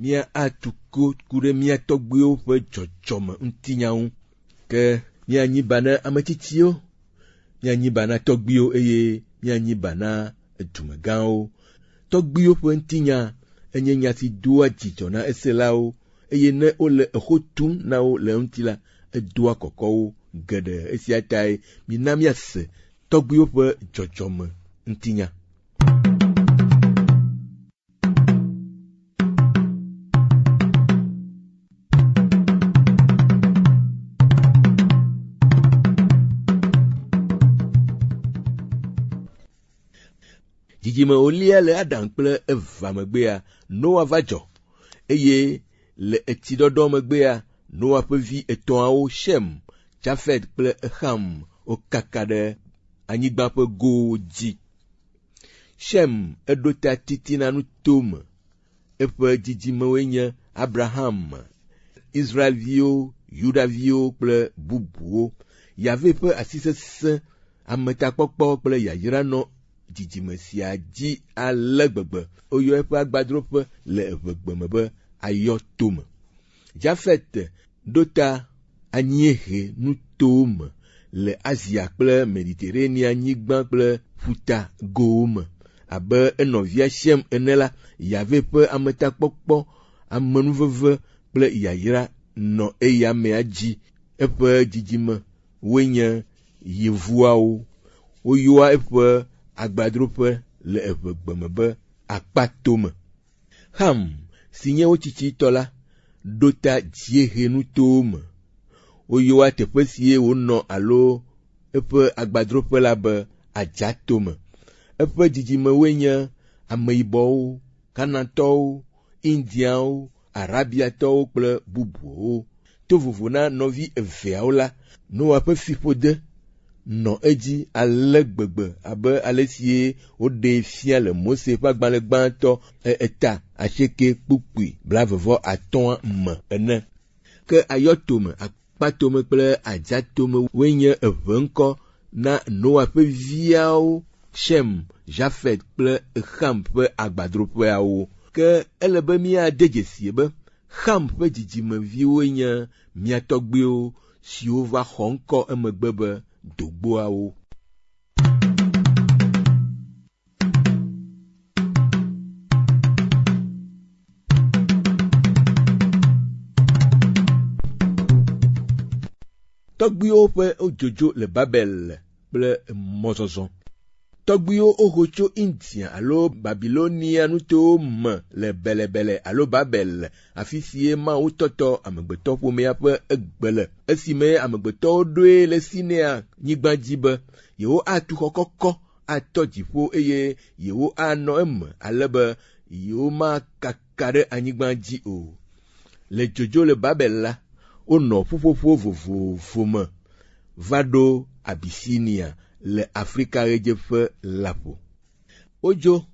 Míatu ko ku ɖe mía tɔgbuiwo ƒe dzɔdzɔme ŋutinya ŋu. Ke míanyi ba na ame tsitsiwo, míanyi ba na tɔgbuiwo eye míanyi ba na dumegãwo. Tɔgbuiwo ƒe ŋutinya enye nya si doa dzidzɔ na eselawo eye ne wole exo tum na wo le eŋuti la, edoa kɔkɔ wo geɖe. Esia tae mina míase tɔgbuiwo ƒe dzɔdzɔme ŋutinya. Dzidzime ewolia le Adam kple Eva megbea, Noa va dzɔ eye le etsiɖɔɖɔ megbea, Noa ƒe vi etɔ̃awo Shem, Jafet kple Xam wokaka ɖe anyigba ƒe gowo dzi. Shem eɖo ta titina nutome. Eƒe dzidzimewoe nye Abraham, Israelviwo, Yudaviwo kple bubuwo. Yahweh ƒe asi sesẽ, ametakpɔkpɔ kple yayra nɔ dzidzime sia dzi ale gbegbe woyɔ eƒe agbadroƒe le eʋegbe me be Ayɔtome. Jafet ɖo ta anyiehe nutowo me le Asia kple Mediterania nyigba kple ƒuta gowo me. Abe enɔvia Shem ene la, Yahweh ƒe ametakpɔkpɔ, amenuveve kple yayra nɔ eya amea dzi. Eƒe dzidzimewoe nye Yevuawo. Woyɔa eƒe agbadroƒe le eʋegbe me be Akpatome. Ham, si nye wo tsitsitɔ la, ɖo ta dziehenutowo me. Woyɔa teƒe sie wònɔ alo eƒe agbadroƒe la be Adzatome. Eƒe dzidzimewoe nye Ameyibɔwo, Kanaantɔwo, Indiawo, Arabiatɔwo kple bubuwo. To vovo na nɔvi eveawo la, Noa ƒe fiƒode nɔ edzi ale gbegbe abe alesie woɖee fia le Mose ƒe agbalẽ gbãtɔ eta asieke kpukpui blaeve-vɔ-atɔ̃a me ene. Ke Ayɔtome, Akpatome kple Adzatome woe nye eʋe ŋkɔ na Noa ƒe viawo Shem, Jafet kple Xam ƒe agbadroƒeawo. Ke ele be míade dzesie be Xam ƒe dzidzimeviwoe nye mía tɔgbuiwo siwo va xɔ ŋkɔ emegbe be Dogboawo. Tɔgbuiwo ƒe dzodzo le Babel kple mɔzɔzɔ. Tɔgbuiwo woho tso India alo Babilonia nutowo me le Belebele alo Babel, afisie Mawu tɔtɔ amegbetɔƒomea ƒe egbe le. Esime amegbetɔwo ɖoe le Sinea nyigba dzi be yewoatu xɔ kɔkɔ atɔ dziƒo eye yewoanɔ eme ale be yewomakaka ɖe anyigba dzi o. Le dzodzo le Babel la, wonɔ ƒuƒoƒo vovovo me va ɖo Abisinia le Afrika ɣedzeƒe lãƒo. Wodzo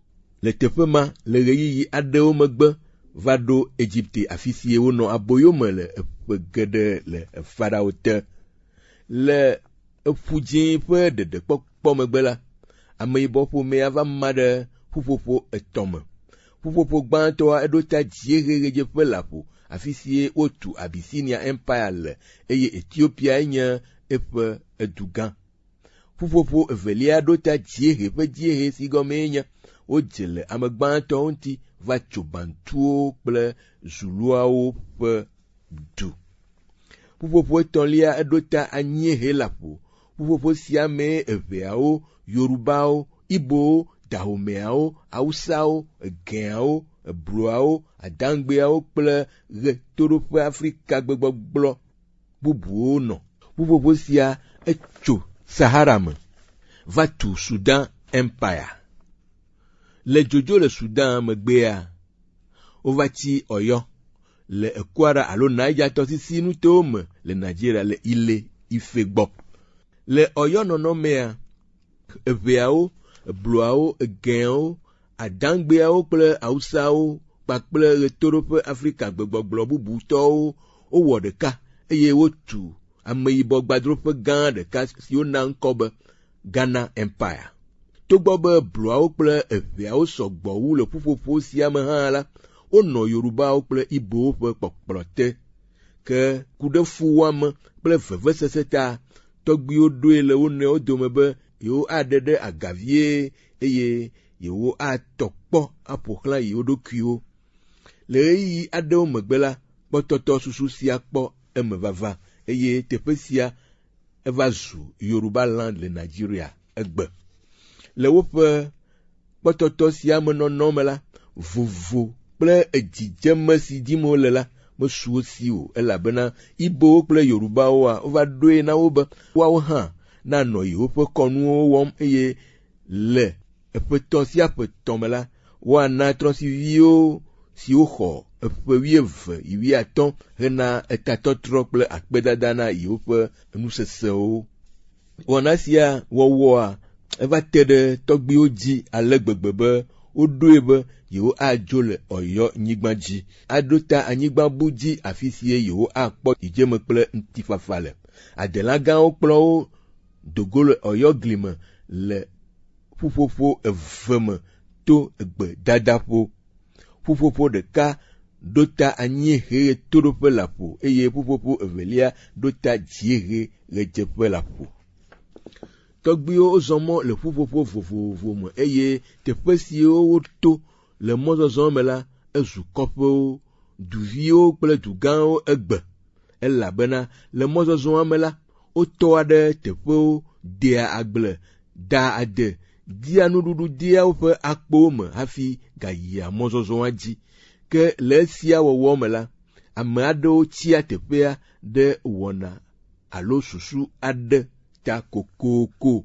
le teƒe ma le ɣeyiɣi aɖewo megbe va ɖo Egipte afisie wonɔ aboyo me le ƒe geɖe le Farao te. Le Eƒu Dzĩ ƒe ɖeɖekpɔkpɔ megbe la, ameyibɔ ƒomea va ma ɖe ƒuƒoƒo etɔ̃ me. Ƒuƒoƒo gbãtɔa eɖo ta dziehe ɣedzeƒe lãƒo, afisie wotu Abyssinia Empire le eye Etiopiae nye eƒe edugã. Ƒuƒoƒo evelia ɖo ta dziehe ƒe dziehe si gɔmee nye wodze le ame gbãtɔwo ŋuti va tso Bantuwo kple Zuluawo ƒe du. Ƒuƒoƒo etɔ̃lia eɖo ta anyiehe lãƒo. Ƒuƒoƒo sia mee Eʋeawo, Yorubawo, Ibowo, Dahomeawo, Awusawo, Egeawo, Ebluawo, Adangbeawo kple Ɣetoɖoƒe Afrika gbegbɔgblɔ bubuwo nɔ. Ƒuƒoƒo sia etso Sahara me va tu Sudan Empire. Le dzodzo le Sudan megbea, wova tsi Ɔyɔ le Kwara alo Niger tɔsisi nutowo me le Nigeria le Ile Ife gbɔ. Le Ɔyɔ nɔnɔ mea, Eʋeawo, Ebluawo, Egeawo, Adangbeawo kple Awusawo kpakple Ɣetoɖoƒe Afrika gbegbɔgblɔ bubu tɔwo wowɔ ɖeka eye wotu ameyibɔ gbadroƒe gã ɖeka si wona ŋkɔ be Ghana Empire. Togbɔ be Bluawo kple Eʋeawo sɔ gbɔ wu le ƒuƒoƒo sia me hã la, wonɔ Yorubawo kple Ibowo ƒe kpɔkplɔ te. Ke ku ɖe fuwɔame kple vevesese ta, tɔgbuiwo ɖoe le wo nɔewo dome be yewoaɖe ɖe aga vie eye yewoatɔ kpɔ aƒo xlã yewo ɖokuiwo. Le ɣeyiɣi aɖewo megbe la, kpɔtɔtɔ susu sia kpɔ emevava eye teƒe sia eva zu Yoruba land le Nigeria egbe. Le woƒe kpɔtɔtɔ sia me nɔnɔ me la, vovo kple edzidzeme si dim wole la mesu wo si o elabena Ibowo kple Yorubawoa wova ɖoe na wo be woawo hã nanɔ yewoƒe kɔnuwo wɔm eye le eƒe tɔ̃ sia ƒe tɔ̃ me la, woana trɔ̃siviwo siwo xɔ eƒe wuieve yi wuiatɔ̃ hena etatɔtrɔ kple akpedada na yewoƒe nusesewo. Wɔna sia wɔwɔa eva te ɖe tɔgbuiwo dzi ale gbegbe be woɖoe be yewoadzo le Ɔyɔ nyigba dzi aɖo ta anyigba bu dzi afi sie yewoakpɔ dzidzeme kple ŋutifafa le. Adelã gãwo kplɔ wo do go le Ɔyɔ gli me le ƒuƒoƒo eve me to egbedadaƒo. Ƒuƒoƒo ɖeka ɖo ta anyiehe ɣetoɖoƒe lãƒo eye ƒuƒoƒo evelia ɖo ta dziehe ɣedzeƒe lãƒo. Tɔgbuiwo zɔ mɔ le ƒuƒoƒo vovovo me eye teƒe siwo woto le mɔzɔzɔ me la ezu kɔƒewo, duviwo kple dugãwo egbe elabena le mɔzɔzɔa me la, wotɔa ɖe teƒewo, dea agble, daa ade, dia nuɖuɖu dea woƒe akpowo me hafi gayia mɔzɔzɔa dzi. Ke le esia wɔwɔ me la, ame aɖewo tsia teƒea ɖe wɔna alo susu aɖe ta kokoko.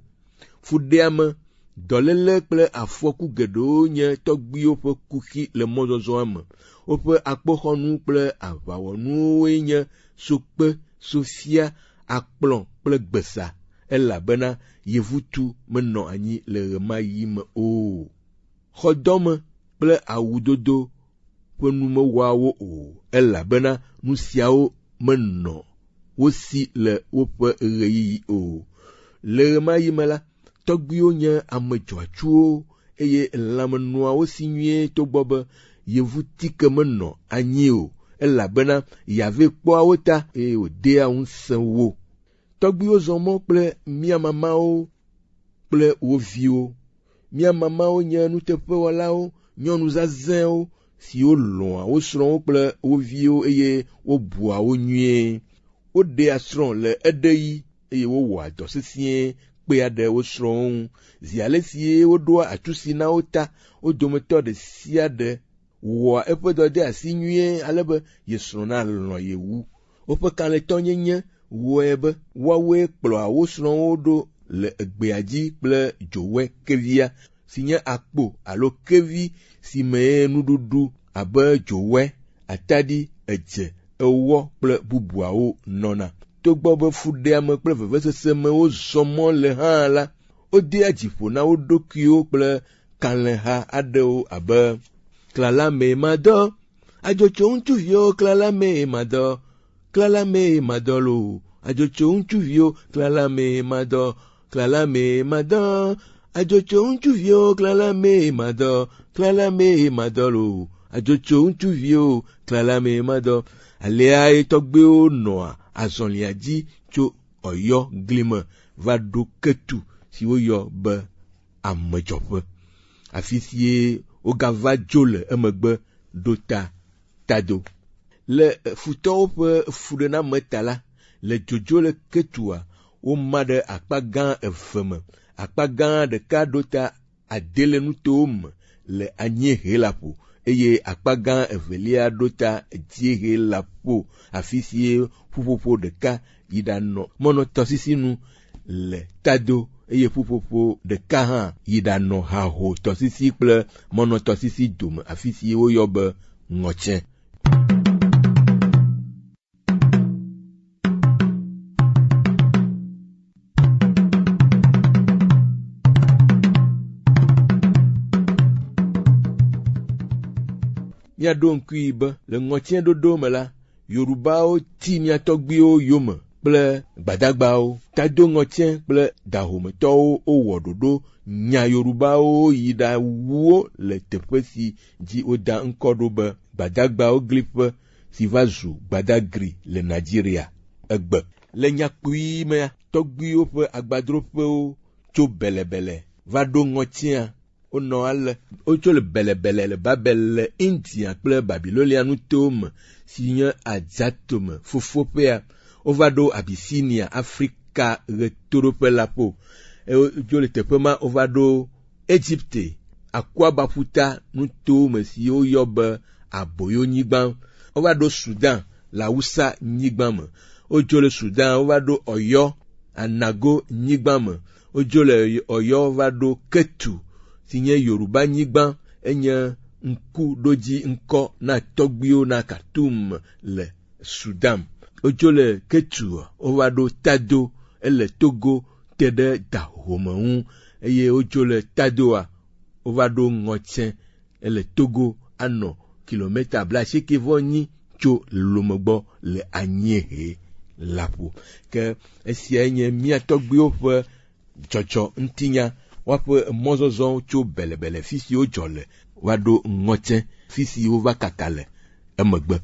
Fuɖeame, dɔléle kple afɔku geɖewo nye tɔgbuiwo ƒe kuxi le mɔzɔzɔa me. Woƒe akpoxɔnu kple aʋawɔnuwoe nye sokpe, sofia, akplɔ kple gbesa elabena yevutu menɔ anyi le ɣemaɣi me o. Xɔdɔme kple awudodo ƒe nu mewɔa wo o elabena nu siawo menɔ wo si le woƒe ɣeyiɣi o. Le ɣemaɣi me la, tɔgbuiwo nye ame dzɔatsuwo eye lãme nɔa wo si nyuie togbɔ be yevutike menɔ anyi o elabena Yahvé kpɔa wo ta eye wòdea ŋusẽ wo. Tɔgbuiwo zɔ mɔ kple mía mamawo kple wo viwo. Mía mamawo nye nuteƒewɔlawo, nyɔnu zazɛ̃wo siwo lɔ̃a wo srɔ̃wo kple wo viwo eye wobua wo nyuie. Woɖea srɔ̃ le eɖeɣi eye wowɔa dɔ sesĩe kpea ɖe wo srɔ̃wo ŋu. Zi ale si woɖoa atsusi na wo ta, wo dometɔ ɖe sia ɖe wɔa eƒe dɔdeasi nyuie ale be ye srɔ̃ nalɔ̃ ye wu. Woƒe kalẽtɔnyenye wɔe be woawoe kplɔa wo srɔ̃wo ɖo le egbea dzi kple dzowɔe kevia, si nye akpo alo kevi si mee nuɖuɖu abe dzowɔe, atadi, edze, ewɔ kple bubuawo nɔna. Togbɔ be fuɖeame kple vevesese me wozɔ mɔ le hã la, wodea dzi ƒo na wo ɖokuiwo kple kalẽha aɖewo abe Klala mee madɔ, adzotso ŋutsuviwo klala mee madɔ, klala mee madɔ loo, adzotso ŋutsuviwo klala mee madɔ, klala mee madɔ, adzotso ŋutsuviwo klala mee madɔ, klala mee madɔ loo, adzotso ŋutsuviwo klala mee madɔ. Aleae tɔgbuiwo nɔa azɔlia dzi tso Ɔyɔ gli me va ɖo Ketu si woyɔ be amedzɔƒe, afi sie wogava dzo le emegbe ɖo ta tado. Le futɔwo ƒe fuɖename ta la, le dzodzo le Ketua, woma ɖe akpa gã eve me. Akpa gã ɖeka ɖo ta Adele nutowo me le anyiehe lãƒo eye akpa gã evelia ɖo ta dziehe lãƒo afi sie ƒuƒoƒo ɖeka yi ɖanɔ Mɔnɔtɔsisi nu le tado eye ƒuƒoƒo ɖeka hã yi ɖanɔ Haho tɔsisi kple Mɔnɔtɔsisi dome afi si woyɔ be Ŋɔtsɛ. Míaɖo ŋkui be le ŋɔtsiẽɖoɖo me la, Yorubawo ti mía tɔgbuiwo yome kple gbadagbawo. Tadoŋɔtsiẽ kple dahometɔwo wowɔ ɖoɖo nya Yorubawo yi ɖawu wo le teƒe si dzi woda ŋkɔ ɖo be. Gbadagbawo gliƒe si va zu Gbadagri le Nigeria egbe. Le nya kpui mea, tɔgbuiwo ƒe agbadroƒewo tso belebele va ɖo ŋɔtia wonɔ ale. Wotso le belebele le Babel le India kple Babilonia nutowo me si nye Adzatome fofoƒea. Wova ɖo Abisinia, Afrika ɣetoɖoƒe la ƒo. Wotso le teƒe ma wova ɖo Egipte, Akuabaƒuta nutowo me si woyɔ be Aboyonyigba. Wova ɖo Sudan le Awusa nyigba me. Wodzo le Sudan wova ɖo Ɔyɔ, Anago nyigba me. Wodzo le Ɔyɔ va ɖo Ketu si nye Yoruba nyigba enye ŋkuɖodzi ŋkɔ na tɔgbuiwo na Khartoum le Sudan. Wotso le Ketu wova ɖo Tado ele Togo te ɖe Dahome ŋu eye wotso le Tadoa wova ɖo Ŋɔtse ele Togo anɔ kilometa 89 tso Lome gbɔ le anyiehe la ƒo. Ke esiae nye mía tɔgbuiwo ƒe dzɔdzɔ ŋutinya, woaƒe mɔzɔzɔwo tso belebele fi si wodzɔ le va ɖo ŋɔtse fi si wova kaka le emegbe.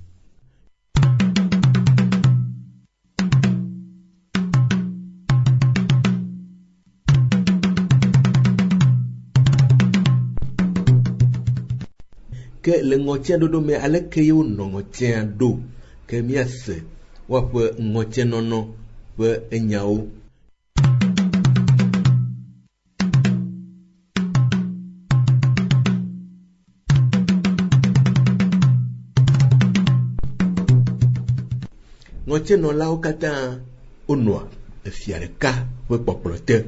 Ke le ŋɔtia ɖoɖo me aleke ye wonɔ ŋɔtia ɖo ke míase woaƒe ŋɔtienɔnɔ ƒe enyawo. Ŋɔtienɔlawo katã wonɔa efia ɖeka ƒe kpɔkplɔ te.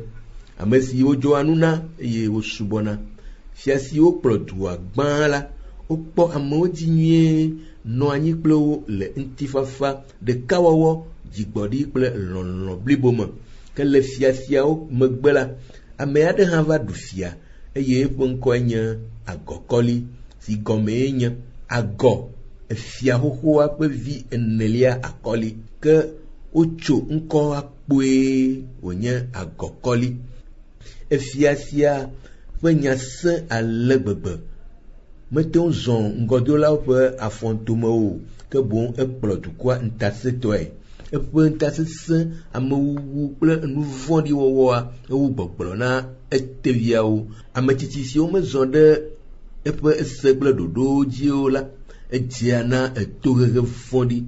Ame si wodzɔa nu na eye wosubɔna. Fia siwo kplɔ dua gbã la, wokpɔ amewo dzi nyuie, nɔ anyi kple wo le ŋutifafa, ɖekawɔwɔ, dzigbɔɖi kple lɔlɔ̃ blibo me. Ke le fia siawo megbe la, ame aɖe hã va ɖu fia eye eƒe ŋkɔe nye Agɔkɔli si gɔmee nye Agɔ, efia xoxoa ƒe vi enelia Akɔli. Ke wotso ŋkɔa kpoe wònye Agɔkɔli. Efia sia ƒe nya sẽ ale gbegbe. Mete ŋu zɔ ŋgɔdolawo ƒe afɔtome o, ke boŋ ekplɔ dukɔa ŋutasẽtɔe. Eƒe ŋutasesẽ, amewuwu kple nu vɔ̃ɖi wɔwɔa ewu gbɔgblɔ na eteviawo. Ame tsitsi siwo mezɔ ɖe eƒe se kple ɖoɖowo dzi o la, edzea na etohehe vɔ̃ɖi.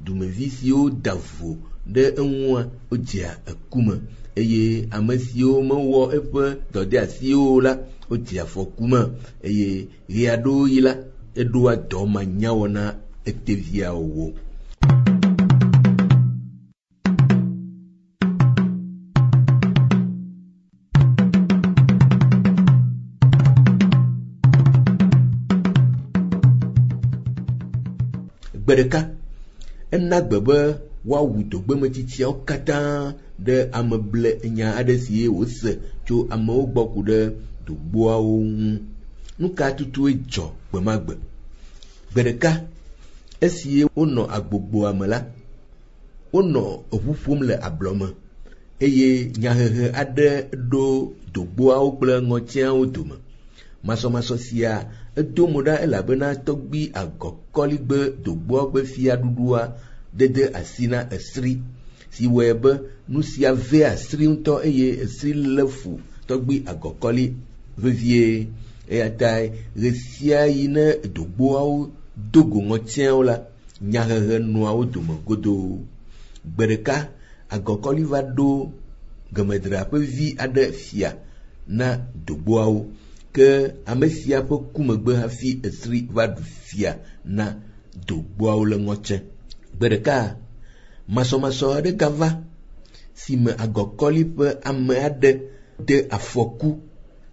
Dumevi siwo da vo ɖe eŋua, wodzea eku me eye ame siwo mewɔ eƒe dɔdeasiwo o la, wodzea afɔku me eye ɣeaɖewoɣi la, eɖoa dɔ manyawɔ na eteviawo. Gbe ɖeka, ena gbe be woawu dogbemetsitsiawo katã ɖe ameblenya aɖe si wòse tso amewo gbɔ ku ɖe dogboawo ŋu. Nu ka tutue dzɔ gbe ma gbe? Gbe ɖeka, esi wonɔ agbogboa me la, wonɔ eʋu ƒom le ablɔ me eye nyahehe aɖe ɖo dogboawo kple ŋɔtiawo dome. Masɔmasɔ sia edo mo ɖa elabena tɔgbui agɔkɔligbe dogboawo ƒe fiaɖuɖua dede asi na esri si wɔe be nu sia vea sri ŋutɔ eye esri lé fu tɔgbui agɔkɔli vevie. Eya tae ɣe sia ɣi ne dogboawo do go ŋɔtiawo la, nyahehe nɔa wo dome godoo. Gbe ɖeka agɔkɔli va ɖo gemedra ƒe vi aɖe fia na dogboawo. Ke ame sia ƒe ku megbe hafi esri va ɖu fia na dogboawo le ŋɔtse. Gbe ɖeka masɔmasɔ aɖe gava si me agɔkɔli ƒe ame aɖe de afɔku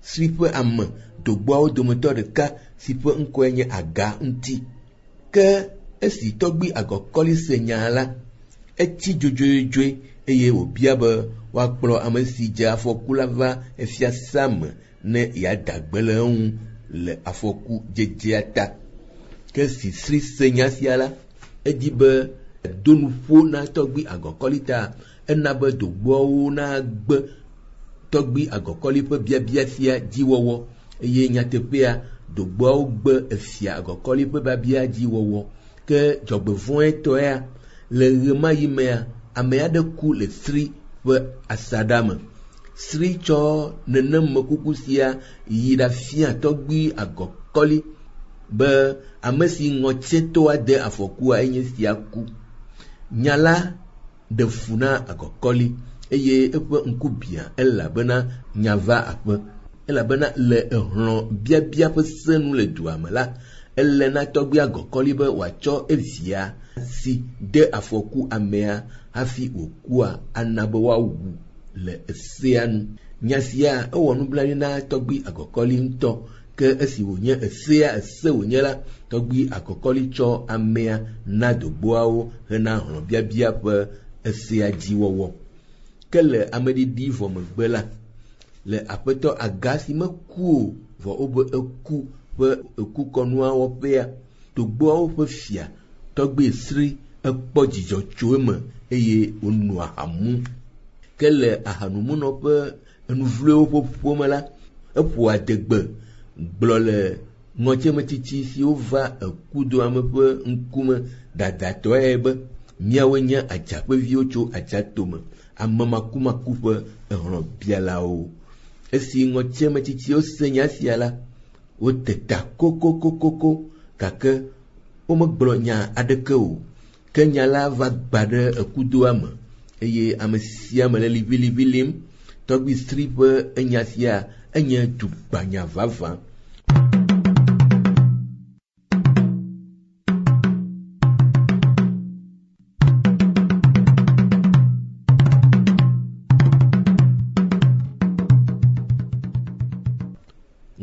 sri ƒe ame dogboawo dometɔ ɖeka si ƒe ŋkɔe nye Aga ŋuti. Ke esi tɔgbui agɔkɔli se nya la, etsi dzodzoedzoe eye wòbia be woakplɔ ame si dze afɔku la va fiasã me ne yeada gbe le eŋu le afɔku dzedzea ta. Ke esi Sri se nya sia la, edi be do nuƒo na tɔgbui agɔkɔli ta ena be dogboawo nagbe tɔgbui agɔkɔli ƒe biabia sia dzi wɔwɔ eye nyateƒea Dogboawo gbe efia Agɔkɔli ƒe biabia dzi wɔwɔ. Ke dzɔgbevɔ̃etɔea, le ɣe ma ɣi mea, ame aɖe ku le Sri ƒe asaɖa me. Sri tsɔ nenem mekuku sia yi ɖafia tɔgbui Agɔkɔli be ame si ŋɔtsietɔa de afɔkua enye sia ku. Nya la ɖe fu na Agɔkɔli eye eƒe ŋku biã elabena nya va aƒe. Elabena le ehlɔ̃ biabia ƒe se nu le dua me la, ele na tɔgbui Agɔkɔli be wòatsɔ evia si de afɔku amea hafi wòkua ana be woawu le esea nu. Nya sia ewɔ nublanui na tɔgbui Agɔkɔli ŋutɔ ke esi wònye esea ese wònye la, tɔgbui Agɔkɔli tsɔ amea na dogboawo hena hlɔ̃biabia ƒe esea dzi wɔwɔ. Ke le ameɖiɖi vɔ megbe la, le aƒetɔ Aga si meku o vɔ wobe eku ƒe ekukɔnua wɔƒea, dogboawo ƒe fia tɔgbui Sri ekpɔ dzidzɔ tso eme eye wònɔ aha mum. Ke le ahanumunɔ ƒe enuvloewo ƒoƒo me la, eƒo adegbe gblɔ le ŋɔtsemetsitsi siwo va ekudoame ƒe ŋkume dadatɔe be, míawoe nye adzaƒeviwo tso adzatome, ame makumaku ƒe ehlɔ̃bialawo. Esi ŋɔtsemetsitsiwo se nya sia la, wote ta kokokokoko gake womegblɔ nya aɖeke o. Ke nya la va gba ɖe ekudoa me eye ame sia ame le liʋiliʋi lim. Tɔgbui Sri ƒe enya sia enye dugbanya vavã.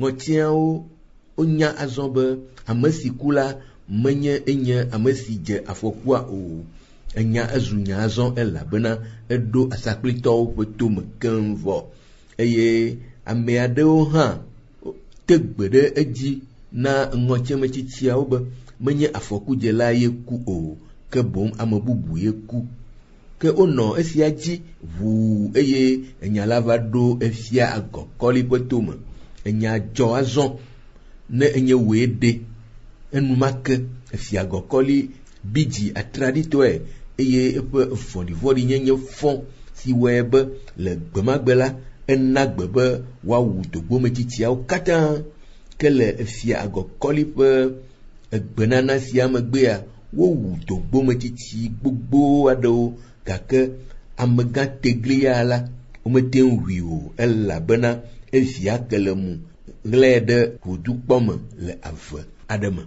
Ŋɔtiawo wonya azɔ be ame si ku la menye enye ame si dze afɔkua o. Enya ezu nya azɔ elabena eɖo asakplitɔwo ƒe tome keŋ vɔ eye ame aɖewo hã te gbe ɖe edzi na ŋɔtsemetsitsiawo be menye afɔkudzela ye ku o, ke boŋ ame bubu ye ku. Ke wonɔ esia dzi ʋuu eye enya la va ɖo efia Agɔkɔli ƒe tome. Enya dzɔ azɔ ne enye wòe ɖe. Enumake efia Agɔkɔli bi dzi atraɖitɔe eye eƒe vɔ̃ɖivɔ̃ɖinyenye fɔ si wɔe be le gbemagbe la, ena gbe be woawu dogbometsitsiawo katã. Ke le efia Agɔkɔli ƒe egbenana sia megbea, wowu dogbometsitsi gbogbo aɖewo gake amegã teglia la, womete ŋu wui o elabena evia ke le mu ɣlae ɖe ʋudukpɔ me le ave aɖe me.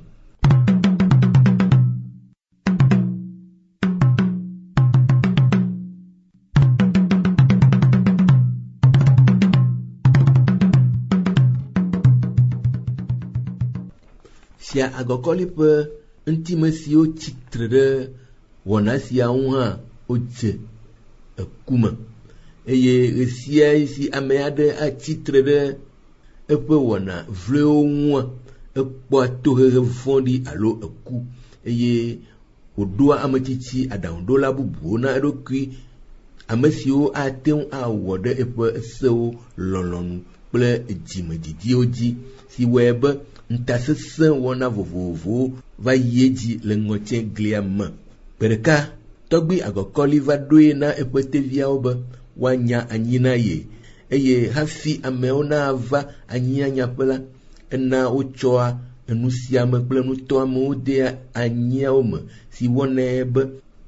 Fia Agɔkɔli ƒe ŋutime siwo tsi tre ɖe wɔna sia ŋu hã wodze eku me eye ɣesiaɣi si ame aɖe atsi tre ɖe eƒe wɔna vloewo ŋua, ekpɔa tohehe vɔ̃ɖi alo eku eye wòɖoa ametsitsi aɖaŋuɖola bubuwo na eɖokui, ame siwo ate ŋu awɔ ɖe eƒe sewo, lɔlɔ̃nu kple dzimedidiwo dzi, si wɔe be ŋutasesẽ wɔna vovovowo va yi edzi le ŋɔtseglia me. Gbe ɖeka, tɔgbui Agɔkɔli va ɖoe na eƒe teviawo be woanya anyi na ye eye hafi ameawo nava anyinyanyaƒe la, ena wotsɔa enu siame kple nutɔamewo dea anyiawo me si wɔnɛ be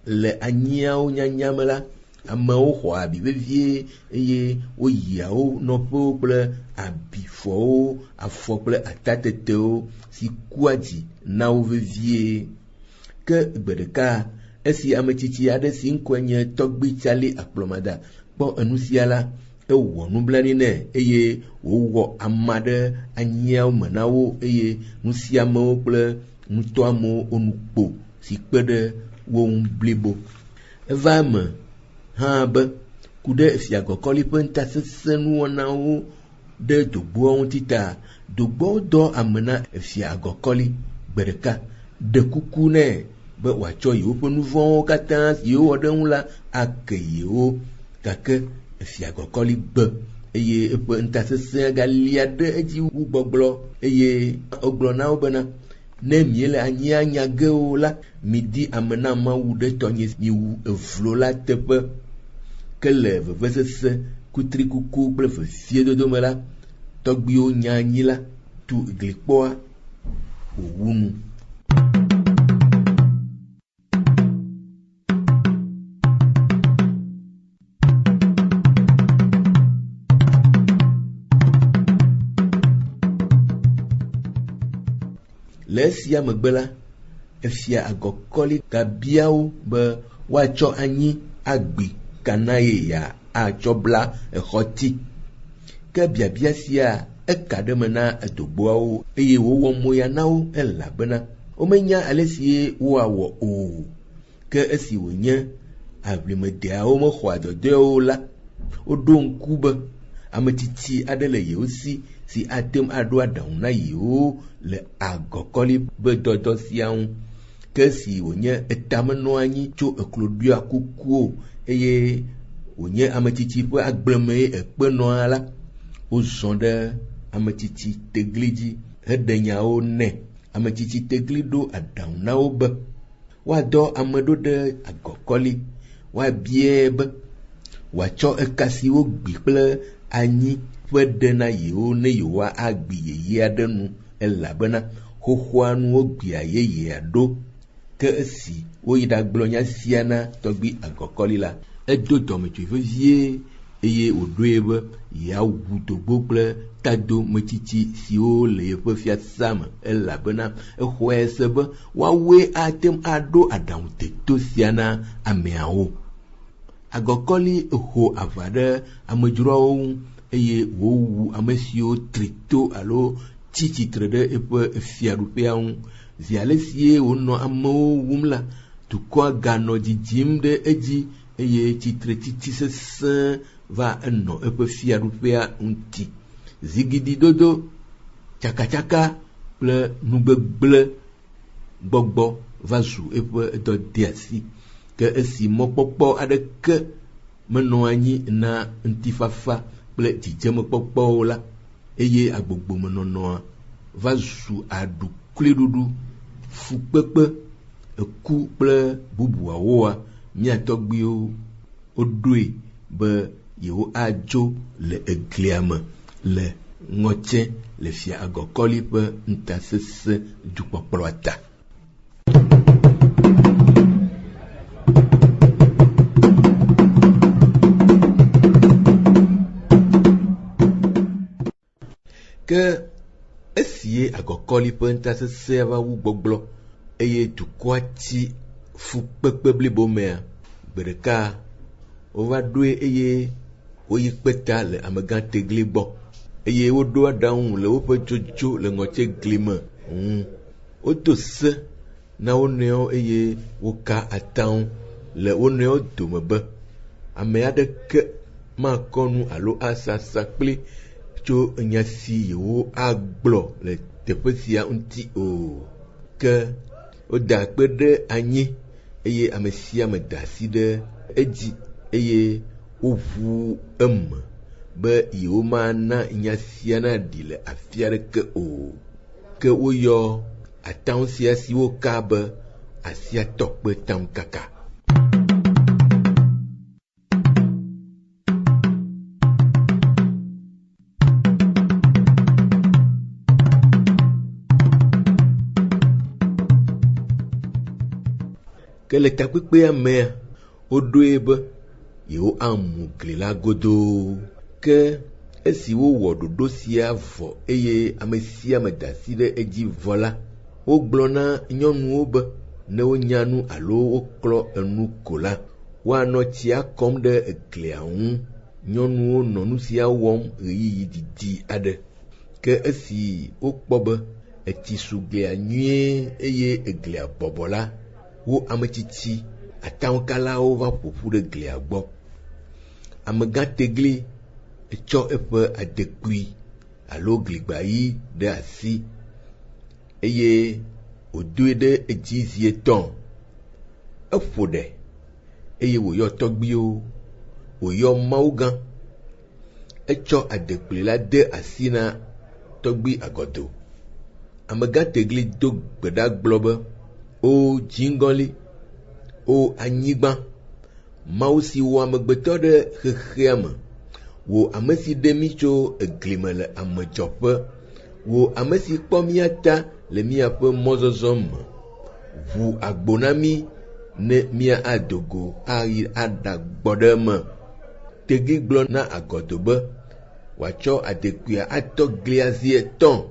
le anyiawo nyanya me la, amewo xɔa abi vevie eye woyia wo nɔƒewo kple abifɔwo, afɔ kple atatetewo si kua dzi na wo vevie. Ke gbe ɖeka esi ame tsitsi aɖe si ŋkɔe nye Tɔgbui Tsali Akplɔmada kpɔ enu sia la, ewɔ nublanui nɛ eye wòwɔ ama ɖe anyiawo me na wo eye nusiamewo kple nutɔamewo wonu kpo si kpe ɖe wo ŋu blibo. Eva eme hã be ku ɖe Fia Gɔkɔli ƒe ŋutasesẽ nuwɔnawo ɖe dogboawo ŋuti ta, dogboawo dɔ ame na Fia Agɔkɔli gbe ɖeka ɖe kuku nɛ be wòatsɔ yewoƒe nu vɔ̃wo katã si yewowɔ ɖe eŋu la ake yewo. Gake Fia Agɔkɔli gbe eye eƒe ŋutasesẽ galia ɖe edzi wu gbɔgblɔ eye wogblɔ na wo bena ne miele anyia nya ge o la, midi ame na Mawu ɖe tɔnye miwu evlo la teƒe. Ke le vevesese, kutrikuku kple veviedodo me la, tɔgbuiwo nya anyi la tu glikpɔa wòwu nu. Le esia megbe la, efia Agɔkɔli gabia wo be woatsɔ anyi agbi ka na ye yeatsɔ bla exɔti. Ke biabia sia eka ɖe eme na dogboawo eye wòwɔ moya na wo elabena womenya ale si woawɔ o. Ke esi wònye aʋlimedeawo mexɔa dɔdɔewo la, woɖo ŋku be ame tsitsi aɖe le yewo si si ate ŋu aɖo aɖaŋu na yewo le agɔkɔli ƒe dɔdɔ sia ŋu. Ke esi wònye eta menɔ anyi tso eklo ɖoa kuku o eye wònye ame tsitsi ƒe agblemee ekpe nɔa la, wozɔ ɖe ame tsitsi tegli dzi heɖe nyawo nɛ. Ame tsitsi tegli ɖo aɖaŋu na wo be woadɔ ame ɖo ɖe agɔkɔli, woabiae be wòatsɔ eka si wogbi kple anyi ƒe ɖe na yewo ne yewoagbi yeyea ɖe nu elabena xoxoa nu wogbia yeyea ɖo. Ke esi woyi ɖagblɔ nya sia na tɔgbui Agɔkɔli la, edo dɔmedzoe vevie eye wòɖoe be yeawu dogbo kple tadometsitsi siwo le yeƒe fiasã me elabena exɔe se be woawoe ate ŋu aɖo aɖaŋu deto sia na ameawo. Agɔkɔli ho aʋa ɖe amedzroawo ŋu eye wòwu ame siwo tri to alo tsi tsitre ɖe eƒe fiaɖuƒea ŋu. Zi ale sie wònɔ amewo wum la, dukɔa ganɔ dzidzim ɖe edzi eye tsitretsitsi sesẽ va enɔ eƒe fiaɖuƒea ŋuti. Zigididodo, tsakatsaka kple nugbegblẽ gbɔgbɔ va zu eƒe dɔdeasi. Ke esi mɔkpɔkpɔ aɖeke menɔ anyi na ŋutifafa kple dzidzemekpɔkpɔwo la, eye agbogbomenɔnɔa va zu aɖukliɖuɖu, fukpekpe, eku kple bubuawoa, mía tɔgbuiwo woɖoe be yewoadzo le eglia me le ŋɔtse le fia Agɔkɔli ƒe ŋutasesẽ dukpɔkplɔa ta. Ke esie Agɔkɔli ƒe ŋutasesẽa va wu gbɔgblɔ eye dukɔa tsi fukpekpe blibo mea, gbe ɖeka wova ɖoe eye woyi kpe ta le amegã tegli gbɔ eye woɖo aɖaŋu le woƒe dzodzo le ŋɔtse gli me ŋu. Wodo se na wo nɔewo eye woka ataŋu le wo nɔewo dome be ame aɖeke makɔ nu alo asa asakpli tso nya si yewoagblɔ le teƒe sia ŋuti o. Ke woda akpe ɖe anyi eye ame sia ame da asi ɖe edzi eye woʋu eme be yewomana nya sia naɖi le afi aɖeke o. Ke woyɔ ataŋu sia si woka be asiatɔkpe tamkaka. Ke le takpekpea mea, woɖoe be yewoamu gli la godoo. Ke esi wowɔ ɖoɖo sia vɔ eye ame sia ame da asi ɖe edzi vɔ la, wogblɔ na nyɔnuwo be ne wonya nu alo woklɔ enu ko la, woanɔ tsia kɔm ɖe glia ŋu. Nyɔnuwo nɔ nu sia wɔm ɣeyiɣi didi aɖe. Ke esi wokpɔ be etsi su glia nyuie eye eglia bɔbɔ la, wo ametsitsi ataŋukalawo va ƒo ƒu ɖe glia gbɔ. Amegã tegli etsɔ eƒe adekpui alo gligbayi ɖe asi eye wòdoe ɖe edzi zi etɔ̃. Eƒo ɖe eye wòyɔ tɔgbuiwo, wòyɔ Mawugã. Etsɔ adekplui la de asi na tɔgbui Agɔdo. Amegã Tegli do gbe ɖa gblɔ be, O dziŋgɔli, O anyigba, Mawu si wɔ amegbetɔ ɖe xexea me, wò ame si ɖe mí tso egli me le amedzɔƒe, wò ame si kpɔ mía ta le míaƒe mɔzɔzɔ me, ʋu agbo na mí ne míado go ayi aɖagbɔ ɖe eme. Tegli gblɔ na Agɔdo be wòatsɔ adekpuia atɔ glia zi etɔ̃.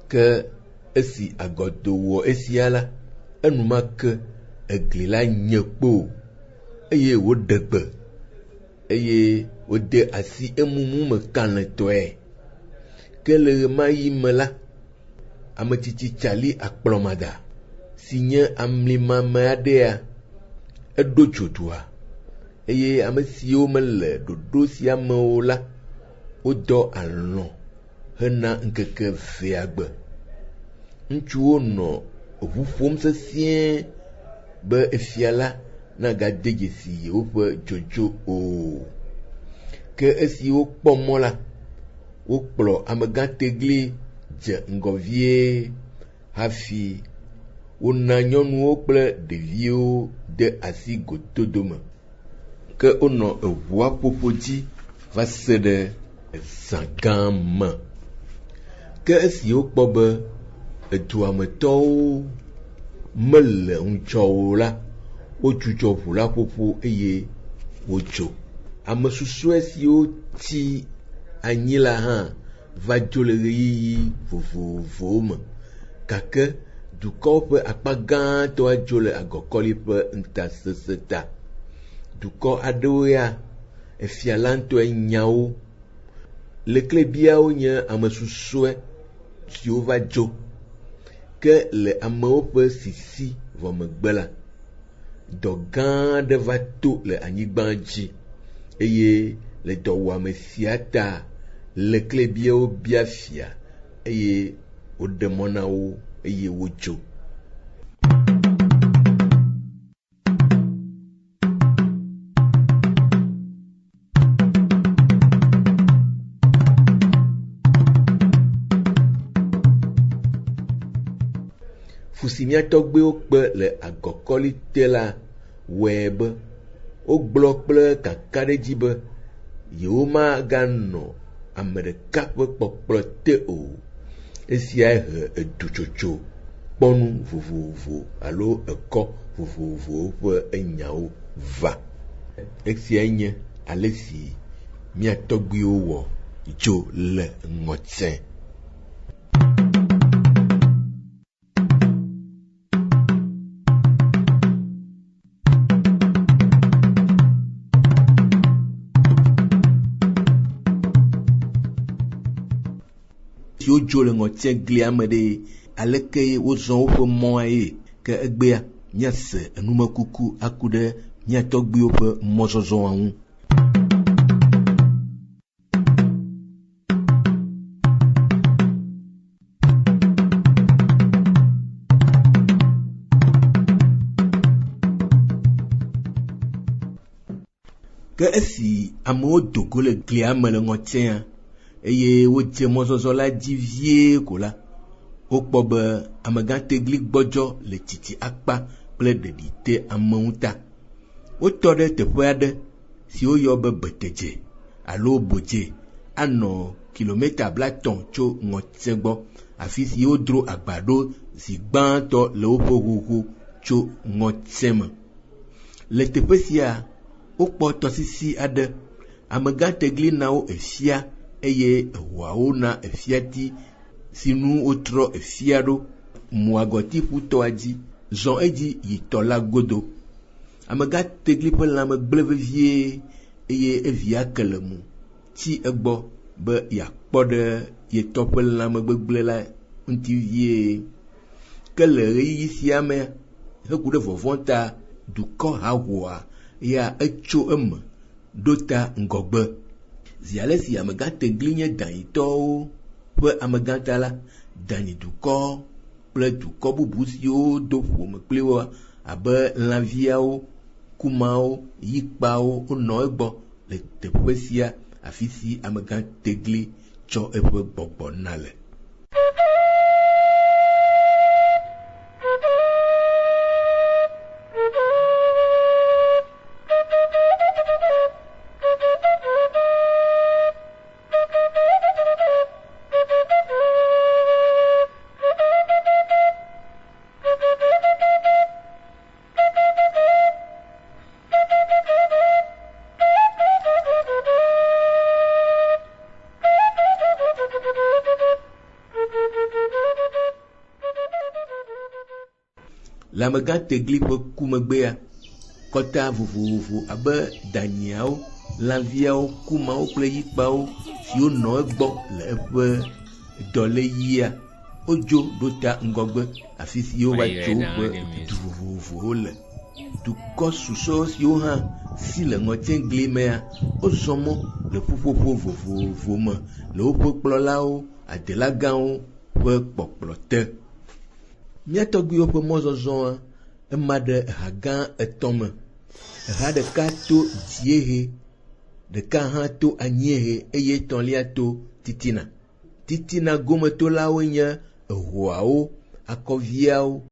Ke esi Agɔdo wɔ esia la, enumake egli la nye kpo eye wòɖe gbe eye wòde asi emumu me kalẽtɔe. Ke le ɣemaɣi me la, ametsitsi Tsali Akplɔmada si nye amlimame aɖea, eɖo dzo dua eye ame siwo mele ɖoɖo sia me o la, wodɔ alɔ̃ hena ŋkeke evea gbe. Ŋutsuwo nɔ ʋu ƒom sesĩe be efia la nagade dzesi yewoƒe dzodzo o. Ke esi wokpɔ mɔ la, wokplɔ amegã Tegli dze ŋgɔ vie hafi wona nyɔnuwo kple ɖeviwo de asi gododo me. Ke wonɔ eʋua ƒoƒo dzi va se ɖe zã gã me. Ke esi wokpɔ be edua me tɔwo mele ŋudzɔ o la, wodzudzɔ ʋu la ƒoƒo eye wodzo. Ame susɔe siwo tsi anyi la hã va dzo le ɣeyiɣi vovovowo me gake dukɔwo ƒe akpa gãtɔ dzo le Agɔkɔli ƒe ŋutasesẽ ta. Dukɔ aɖewo ya, efia la ŋutɔe nya wo. Leklebiawo nye ame susɔe siwo va dzo. Ke le amewo ƒe sisi vɔ megbe la, dɔ gã aɖe va to le anyigba dzi eye le dɔwɔame sia ta leklebiawo bia fia eye wòɖe mɔ na wo eye wodzo. Fu si mía tɔgbuiwo kpe le Agɔkɔli te la wɔe be wogblɔ kple kakaɖedzi be yewomaganɔ ame ɖeka ƒe kpɔkplɔ te o. Esiae he edutsotso kpɔnu vovovo alo ekɔ vovovowo ƒe enyawo va. Esiae nye ale si mía tɔgbuiwo wɔ dzo le ŋɔtse. Siwo dzo le ŋɔtse glia me ɖe, aleke wozɔ woƒe mɔa ye? Ke egbea míase enumekuku aku ɖe mía tɔgbuiwo ƒe mɔzɔzɔa ŋu. Ke esi amewo do go le glia me le ŋɔtsea eye wodze mɔzɔzɔ la dzi vie ko la, wokpɔ be amegã Tegli gbɔdzɔ le tsitsi akpa kple ɖeɖi te ame ŋu ta. Wotɔ ɖe teƒe aɖe si woyɔ be Betedze alo Bodze anɔ kilometa 50 tso ŋɔtse gbɔ, afi si wodro agba ɖo zi gbãtɔ le woƒe ʋuʋu tso ŋɔtse me. Le teƒe sia, wokpɔ tɔsisi aɖe. Amegã Tegli na wo efia eye eʋuawo na efiati si nu wotrɔ efia ɖo mu agɔti ƒutɔa dzi zɔ edzi yi tɔ la godo. Amegã Tegli ƒe lãme gblẽ vevie eye evia Kelemu tsi egbɔ be yeakpɔ ɖe yetɔ ƒe lãmegbegblẽ la ŋuti vie. Ke le ɣeyiɣi sia me heku ɖe vɔvɔ̃ ta, dukɔ hahoa ya etso eme ɖo ta ŋgɔgbe. Zi ale si amegã Tegli nye Danyitɔwo ƒe amegã ta la, Danyi dukɔ kple dukɔ bubu siwo do ƒome kpli wo abe lãviawo, kumawo, yikpawo wonɔ egbɔ le teƒe sia afi si amegã tegli tsɔ eƒe gbɔgbɔ na le. Le amegã tegli ƒe ku megbea, kɔta vovovo abe danyiawo, lãviawo, kumawo kple yikpawo siwo nɔ egbɔ le eƒe dɔléɣia, wodzo ɖo ta ŋgɔgbe afi si wova tso woƒe du vovovowo le. Dukɔ susɔewo siwo hã si le ŋɔtiegli mea, wozɔ mɔ le ƒuƒoƒo vovovo me le woƒe kplɔlawo, adelagãwo ƒe kpɔkplɔ te. Mía tɔgbuiwo ƒe mɔzɔzɔa ema ɖe ha gã etɔ̃ me. Ha ɖeka to dziehe, ɖeka hã to anyiehe eye etɔ̃lia to titina. Titina gometolawoe nye ehoawo, akɔviawo.